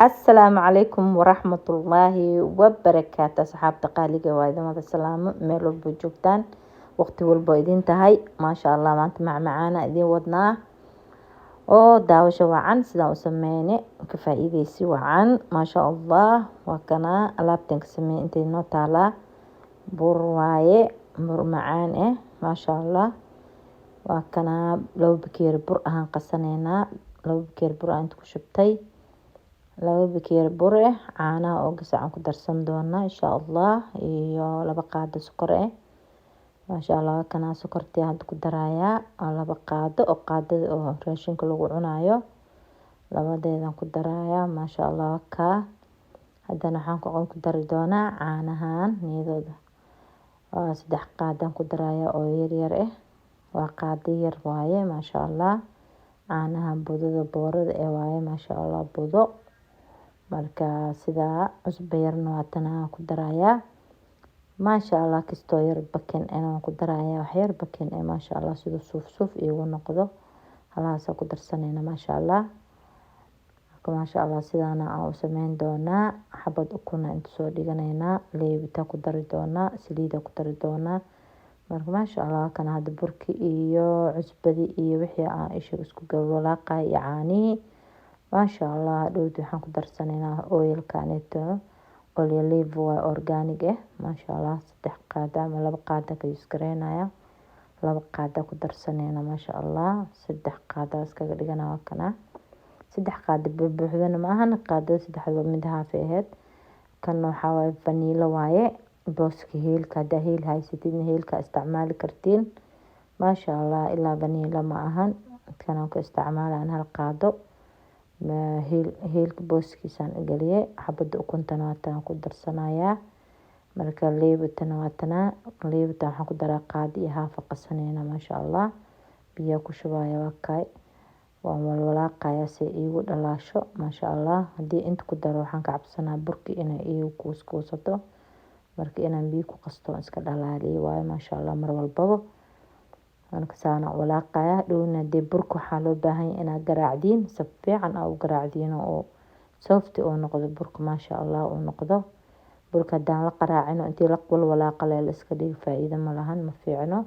Asalaamu calaykum waraxmatullaahi wabarakaatu. Asxaabta qaaliga, waa idin wada salaamo meel walbo joogtaan, waqti walbo idin tahay. Maasha Allah, maanta macmacaana idin wadnaa oo daawasho wacan. Sidaan u sameyne ka faa-iideysi wacan. Maasha Allah, waa kana alaabtan ka sameeyey. Intay noo taalaa bur waaye, bur macaan eh. Maasha Allah, waa kana 2 bakeeri bur ahaan qasaneynaa. 2 bakeeri bur aan inta ku shubtay, 2 bakeeri bur eh, caanaha oo gasacan ku darsan doonaa insha Allah, iyo 2 qaado sokor eh. Maasha Allah, waa kana sokortii hadda ku darayaa. Waa 2 qaado oo qaadada oo raashinka lagu cunayo, labadeedan ku darayaa. Maasha Allah, waa kaa. Haddana waxaan ku dari doonaa caanahan niyadooda. Waa 3 qaadaan ku darayaa oo yaryar eh, waa qaado yar waaye. Maasha Allah, caanaha budada boorada ee waaye. Maasha Allah, budo. Marka sidaa cusbo yarna waa tanaa ku darayaa. Maasha Allah, kastoo yar baking waan ku darayaa, wax yar baking eh. Maasha Allah, siduu suuf suuf iigu noqdo halahaasa ku darsanayna. Maasha Allah, maasha Allah, sidaana aan u sameyn doonaa. Xabad ukuna inta soo dhiganaynaa, leebita ku dari doonaa, saliida ku dari doonaa. Marka maasha Allah, kana hadda burki iyo cusbadii iyo wixii aan isha isku walaaqay iyo caanihii. Maasha Allah, hadhowti waxaan ku darsanaynaa oilkaneeto, olive waa organic eh. Maasha Allah, 3 qaado ama 2 qaado ka use gareynaya, 2 qaado ku darsanayna. Maasha Allah, 3 qaado iskaga dhigana. Waa kana 3 qaado buuxbuuxdana ma ahan, qaadada saddexda mid haafay ahayd. Kan waxaa waaye vanilla waaye, booska heelka. Haddaa heel haysatidna heelka isticmaali kartiin. Maasha Allah, ilaa vanilla ma ahan, kanaan ku isticmaalaan 1 qaado heelka booskiisaan geliyay. Xabada ukuntana waataan ku darsanayaa. Marka leebitana waatanaa, leebita waxaan ku daraa qaado iyo haaf. Qasaneyna. Maasha Allah, biyaa ku shubaya, waa kaay, waan walwalaaqaya si iigu dhalaasho. Maasha Allah, haddii inta ku daro waxaan ka cabsanaa burki inay iigu kuuskuusato. Marka inaan biyo ku qasto iska dhalaaliyo waayo. Maasha Allah, mar walbaba marka saana walaaqaya. Dhowna dee burka waxaa loo baahan yahay inaad garaacdiin, si fiican aa u garaacdiin oo soft oo noqdo burka. Maasha Allah, uu noqdo burka. Haddaan la qaraacin oo intii la walwalaaqa la iska dhigo, faa'iido ma lahan, ma fiicno.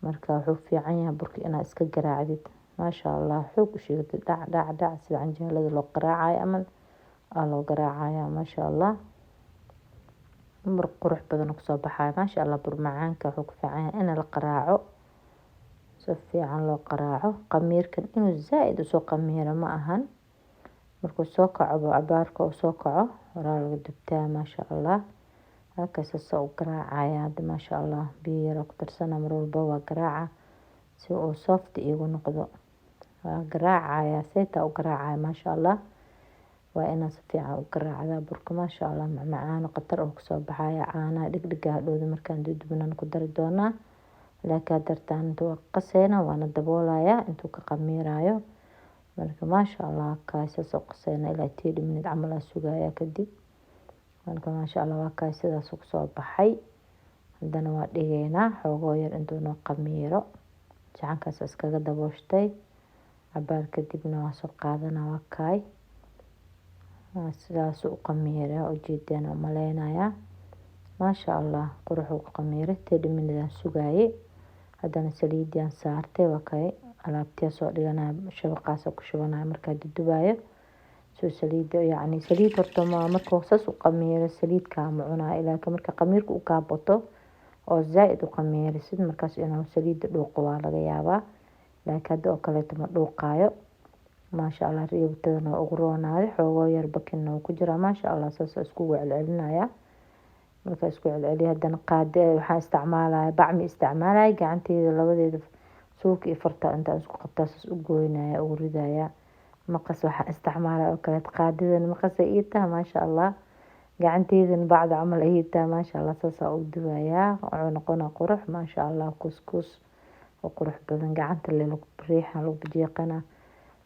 Marka wuxuu fiican yahay burka inaad iska garaacdid. Maasha Allah, xoog u shiidatid, dhac dhac dhac, sida canjeelada loo qaraacayo amal aa loo garaacaya. Maasha Allah, bur qurux badan kusoo baxaya. Maasha Allah, bur macaanka wuxuu ku fiican yahay in la qaraaco, si fiican loo qaraaco. Qamiirkan inuu zaa-id usoo qamiiro ma ahan. Markuu soo kaco, cabaarka uu soo kaco, horaa laga dubtaa. Maasha Allah, halkaas sasa u garaacaya hadda. Maasha Allah, biyo yar ku darsana. Mar walba waa garaaca si uu soft iigu noqdo. Waa garaacaya, seeta u garaacaya. Maasha Allah, waa inaad si fiican u garaacdaa burka. Maasha Allah, macmacaan khatar oo kusoo baxaya. Caanaha dhigdhiga hadhowda markaan dudubnaan ku dari doonaa, laakiin hadartaan inta waa qaseyna, waana daboolaya intuu ka qamiirayo. Marka maasha Allah, kaas u qaseyna ilaa 30 minute camal aa sugaya kadib. Marka maasha Allah, waa kaas, sidaas kusoo baxay. Haddana waa dhigeynaa xoogoo yar intuu noo qamiiro. Saxankaas iskaga dabooshtay, cabaar kadibna waa soo qaadana. Waa kaay, sidaas u qamiiray, ujeedaan umaleynayaa. Maasha Allah, quruxuu ku qamiiray. 30 minute aan sugaayay. Haddana saliidii saartay. Waa kay, alaabtiyaa soo dhiganaya, shabaqaas ku shubanaya markaa dudubayo. Soo saliida, yacni saliid horta ma markuu saas u qamiiro saliid kaama cunayo, laakiin marka qamiirka u kaa bato oo zaa-id u qamiirisid, markaas inuu saliida dhuuqo waa laga yaabaa, laakiin hadda oo kaleeto ma dhuuqaayo. Maasha Allah, riibtadana waa ugu roonaaday, xoogoo yar bakingna wuu ku jiraa. Maasha Allah, saas iskugu celcelinaya. Markaa isku celceliya, haddana qaade waxaan isticmaalaya, bacmi isticmaalaya, gacanteyda labadeeda suulka iyo farta intaan isku qabtaa saas u goynaya, ugu ridaya. Maqas waxaan isticmaalaya oo kaleeto, qaadadana maqas ay ii tahay. Maasha Allah, gacanteydana bacda camal ay ii tahay. Maasha Allah, saasaa u dubayaa. Wuxuu noqonaa qurux. Maasha Allah, kuskus oo qurux badan. Gacanta le lagu riixa, lagu bijiiqana,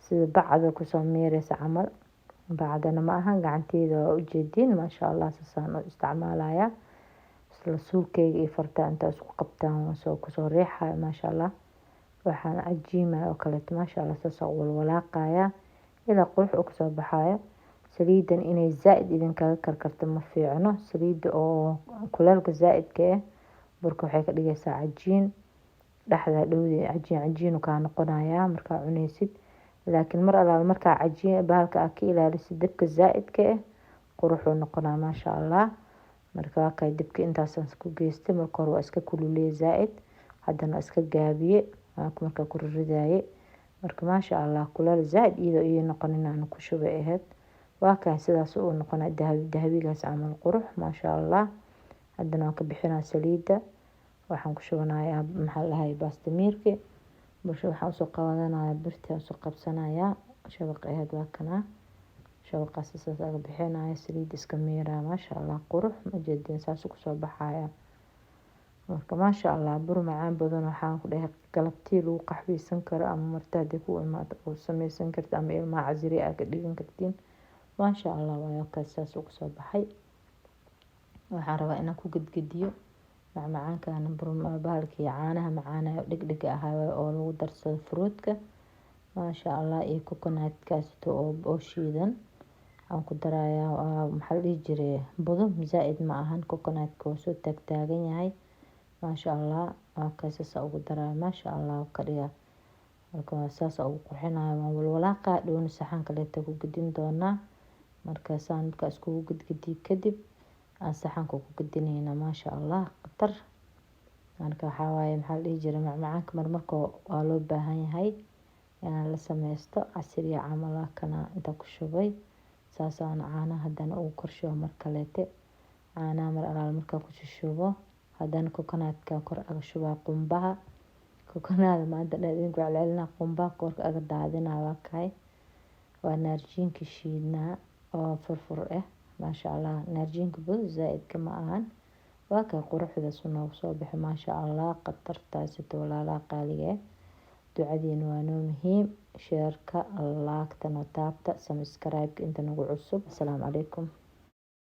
sida bacda kusoo miireysa camal. Bacdana ma ahan, gacanteyda waa ujeediin. Maasha Allah, saasaan u isticmaalaya. Isla suulkeyga iyo farta intaa isku qabtaan soo kusoo riixaya. Maasha Allah, waxaan cajiimaya oo kaleeto. Maasha Allah, saas u walwalaaqaya ilaa qurux uu kasoo baxayo. Saliidii saartay, Saliidan inay zaa-id idinkaga karkarto ma fiicno. Saliida oo kuleelka zaa-idka ah burka waxay ka dhigaysaa cajiin dhexda dhowdi, cajiin cajiin kaa noqonayaa markaa cunaysid. Laakiin mar alaala markaa cajiin bahalka aad ka ilaalisid dabka zaa-idka ah, quruxuu noqonaa, maasha Allah. Marka waa kay, dabka intaasaan ku geystay. Marka hore waa iska kululeeyay zaa-id, haddana waa iska gaabiye markaa ku riridaaye. Marka maasha Allah, kuleel zaa-id iyadoo ii noqonin aan ku shubay ahayd. Waa kay, sidaas uu noqonaa, dahabi dahabigaas camal, qurux, maasha Allah. Haddana waan ka bixinaa saliidda, waxaan ku shubanayaa, maxaa la dhahay, baastamiirki. Bulsho waxaan usoo qaadanayaa, birtii usoo qabsanayaa, shabaq ahayd, waa kanaa shabaqaas. Saas aga bixinaya, saliid iska miiraa, maasha Allah, qurux ma jeedin, saas kusoo baxaya. Marka maasha Allah, bur macaan badan waxaan ku dhahay galabtii lagu qaxweysan karo, ama marti haddii ku imaado oo sameysan karta, ama ilmaha casiri aa ka dhigan kartiin, maasha Allah. Waayo kaas saas uu kusoo baxay. Waxaan rabaa inaan ku gedgediyo macmacaankan, bahalkii caanaha macaanayo dhegdhega ahaa oo lagu darsado fruitka, maasha Allah, iyo coconutkaasito oo shiidan aan ku darayaa. Maxaa la dhihi jiray, budo zaa-id ma ahan, coconutka waa soo taagtaagan yahay, maasha Allah. Waa kaas, saasa ugu daraya, maasha Allah, ka dhigaa. Marka saasa ugu qurxinaya, waan walwalaaqa dhowna, saxan kaleeta ku gedin doonaa. Marka saan markaa iskugu gedgediyo kadib aan saxanka ku gedinayna, maasha Allah, khatar. Marka waxaa waaye, maxaa la dhihi jiray, macmacaanka marmarka waa loo baahan yahay inaan la sameysto casriya camal. Kana inta ku shubay, saasaan caanaha haddana ugu korshubo. Mar kaleete caanaha mar alaala markaa ku shubo, haddana coconutka kor aga shubaa, qumbaha coconut maanta dhan idinku celcelinaa, qumbaha korka aga daadinaa. Waa kahay, waa naarjiinka shiidnaa oo furfur ah, maasha Allah. Naarjiinka bud zaa-idka ma ahan. Waa kay, quruxdaas noogu soo baxay, maasha Allah, khatartaasito. Walaalaha qaaliga ah, ducadiina waa noo muhiim. Share-ka, like-ta noo taabta, subscribe-ka inta nagu cusub. Asalaamu calaykum.